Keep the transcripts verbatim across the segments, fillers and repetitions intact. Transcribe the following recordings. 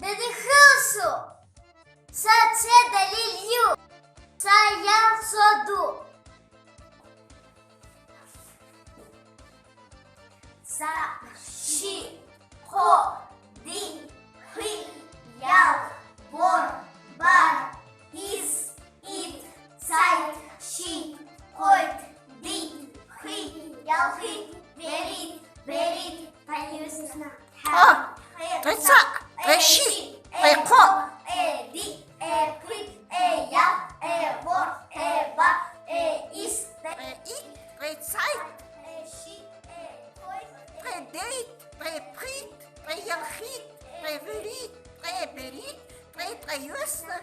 Дехилсу. Са це Далил ю. Са ялх со ду. Са, ши, хо, ди, хи, ялх, вор, бар, ис, ит, цайт, шит, хойт, дит, хит, ялхит, верит, берит, панюсна. О, тӀе цаӀ, тӀе ши, тӀе хо, тӀе ди, тӀе пхи, тӀе ялх, тӀе вор, тӀе бар, тӀе ис, тӀе ит, тӀе цайт, тӀе ши, тӀе хойт, тӀе дейт, тӀе пхит, тӀе ялхит, тӀе вирит, тӀе берит, тӀе тӀеюсна,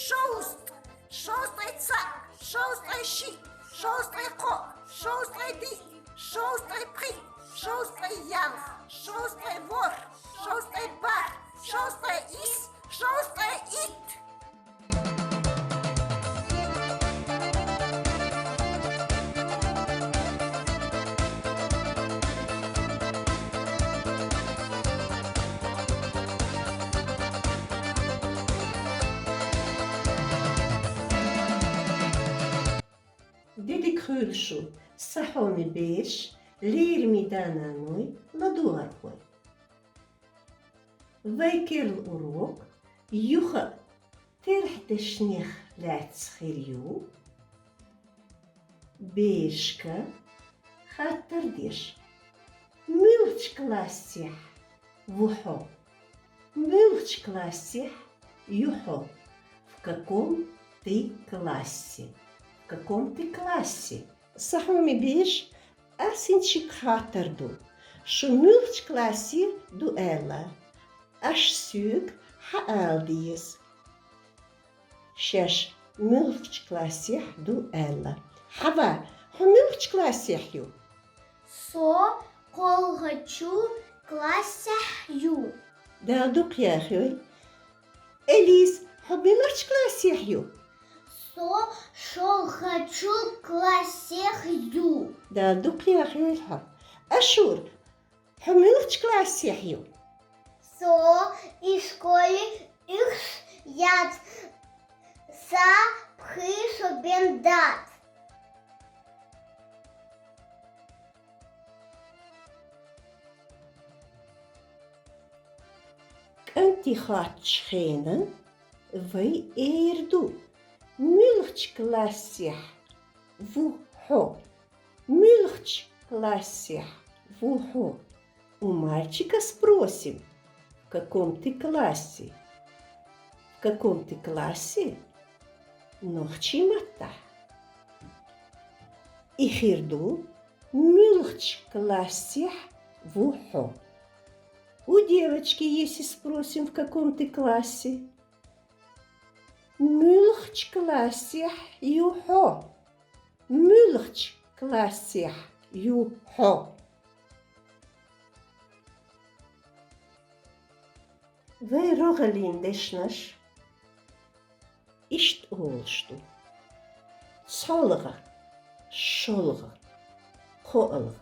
шовзткъа, шовзткъа тӀе цаӀ, шовзткъа тӀе ши, шовзткъа тӀе хо, шовзткъа тӀе ди, шовзткъа тӀе пхи, шовзткъа тӀе ялх, шовзткъа тӀе вор, шовзткъа тӀе бар, шовзткъа тӀе ис, шовзткъа тӀе ит. Дидик хуьлушу, са хьоме беш, лераме даь-наной, ладогӀархой. Вай керла урок юха а терхьдешнех лаьцна хир ю. Берашка хаттар деш. Муьлхачу классехь ву хьо? Муьлхачу классехь ю хьо? В каком ты классе? В каком ты классе? Са хьоме беш, ас хӀинца шуьга хаттар ду. Шу муьлхачу классе ду аьлла, аш соьга хьаала деза. Шаьш муьлхачу классехь ду аьлла. Хьава, хьо муьлхачу классехь ю? Со кхоалгӀачу классехь ю. Дала дукха яхйойла. Элиза, хьо муьлхачу классехь ю? Со шолгӀачу классехь ю. Дала дукха яхйойла хьо. Ашур, хьо муьлхачу классехь ю? Со ишколе уьш яц, сан пхи шо бен дац. КӀантий хоттучу хенахь вай эр ду, муьлхачу классехь ву хьо? Муьлхачу классехь ву хьо? У мальчика спросим, в каком ты классе? В каком ты классе? Нохчийн маттахь. И хир ду, муьлхачу классехь ву хьо? У девочки, если спросим, в каком ты классе? Муьлхачу классехь ю хьо? Муьлхачу классехь ю хьо? Вай рогӀаллин дешнаш иштта олуш ду: цхьолгӀа, шолгӀа, кхоалгӀа.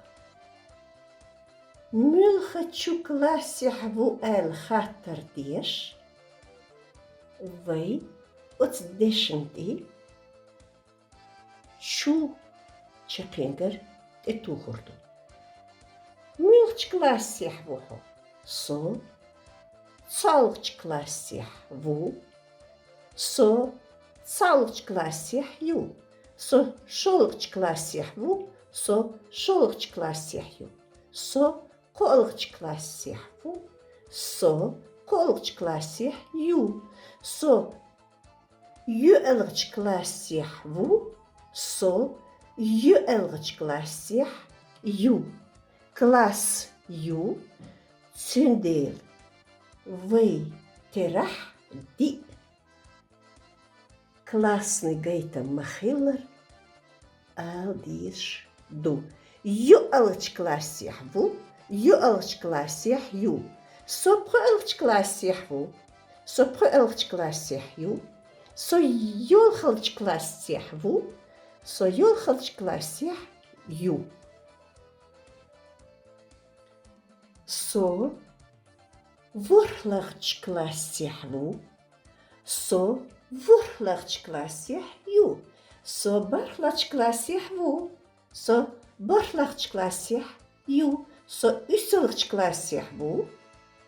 Муьлхачу классехь ву аьлла хаттар деш, вай оцу дешна тӀе чу чекхенгар тӀетухур ду. Муьлхачу классехь ву хьо? Со цхьолгӀачу классехь ву. Со цхьолгӀачу классехь ю. Со шолгӀачу классехь ву. Со шолгӀачу классехь ю. Со кхоалгӀачу классехь ву. Со кхоалгӀачу классехь ю. Со йоьалгӀачу классехь ву. Со йоьалгӀачу классехь ю. Класс ю, цундела вай терахь диъ. Классный гайтам ма-хиллара, ала дезаш ду: йоьалгӀачу классехь ву, йоьалгӀачу классехь ю. Со пхоьалгӀачу классехь ву, со пхоьалгӀачу классехь ю. Со йолхалгӀачу классехь ву, со йолхалгӀачу классехь ю. Со ВорхӀлагӀча классехь ву. Со ворхӀлагӀча классехь ю. Со бархӀлагӀча классехь ву. Со бархӀлагӀча классехь ю. Со уьссалгӀча классехь ву.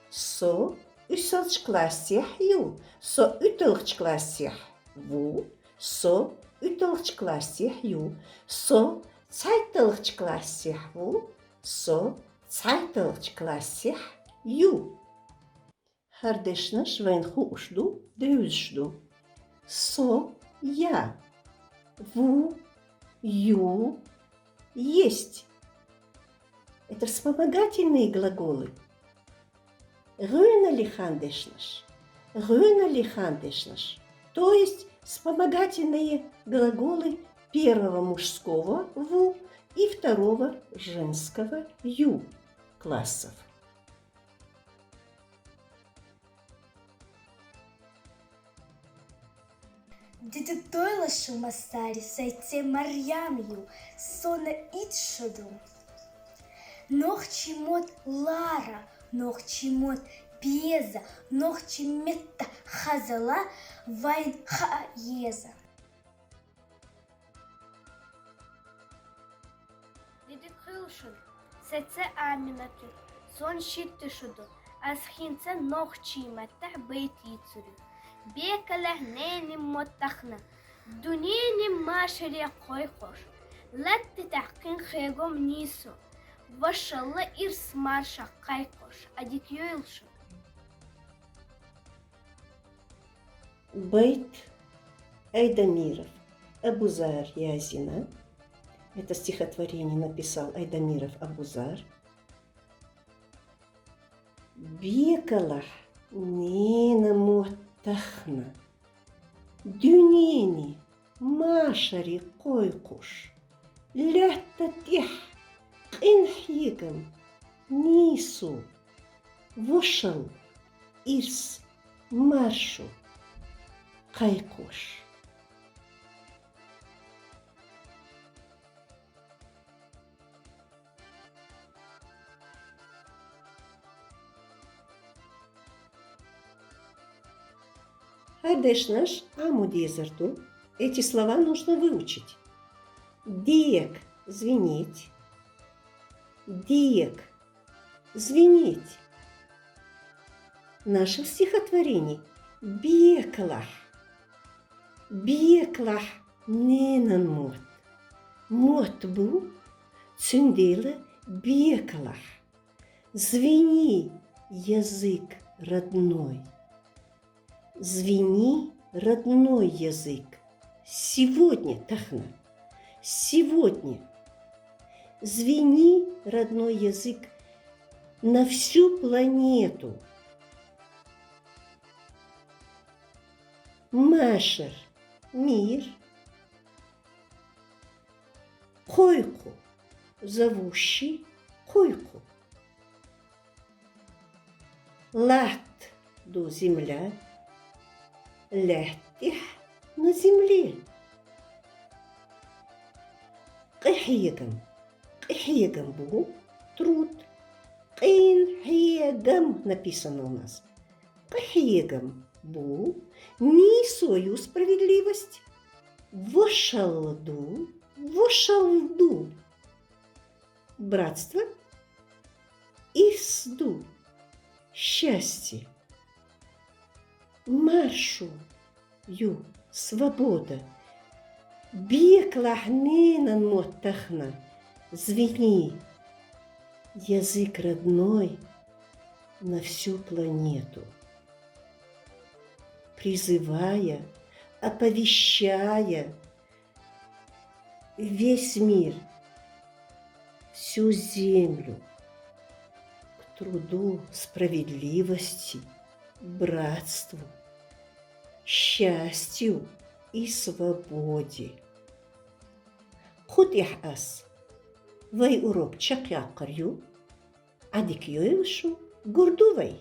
Со уьссалгӀча классехь ю. Со уьтталгӀча классехь ву. Со уьтталгӀча классехь ю. Со цхьайтталгӀча классехь ву. Со цхьайтталгӀча классехь ю. ХӀара дешнаш вайна хууш ду, девзаш ду. Со, я, ву, ю, есть. Это вспомогательные глаголы. ГӀоьналлин хан дешнаш. ГӀоьналлин хан дешнаш. То есть вспомогательные глаголы первого мужского ву и второго женского ю классов. Дидедойлашу масари, сайце Марьям ю, сона итт шу ду. Нохчийн мотт лара, нохчийн мотт беза, нохчийн меттан хазалла вайна хаа еза. Дидед хуьлда шун, сайце Аминат ю, сона шийтта шу ду. Аз хӀинца нохчийн меттахь байт йийцар ю. Бекалахь ненан мотт тахана, дуьненан машаре кхойкхуш, латта тӀехь кхин хегом нийсо, вошалла ирс марша кхайкхуш, Ӏадика йойла шун. Байт Айдамиров Абузар язйина. Это стихотворение написал Айдамиров Абузар. Бекалахь ненан мотт тахана, дуьненан машаре кхойкхуш, латта тӀехь кхин хьегам нийсо, вошалла ирс маршо кхайкхош. ХӀара дешнаш Ӏамо дезар ду. Эти слова нужно выучить. Дек, звенеть. Дек, звенеть. Наше стихотворение. Бекалахь. Бекалахь ненан мотт. Мотт бу, цундела бекалахь. Звени, язык родной. Звени, родной язык. Сегодня тахана. Сегодня. Звени, родной язык, на всю планету. Машар, мир. Кхойкху, зовущий, кхойкху. Латта ду, земля. Лаьттахь, на земле. Кхин хьегам. Кхин хьегам бу, труд. Кхин хьегам написано у нас. Кхин хьегам бу, нийсо ю, справедливость. Вошалла ду, вошалла ду. Братство. Ирс ду, счастье. Маршо ю, свобода. Бекалахь ненан мотт тахана, звени, язык родной на всю планету, призывая, оповещая весь мир, всю землю к труду, справедливости, братству, счастью и свободе. Кху тӀехь ас вай урок чекхйоккхур ю. Ӏадика йойла шу, гур ду вай.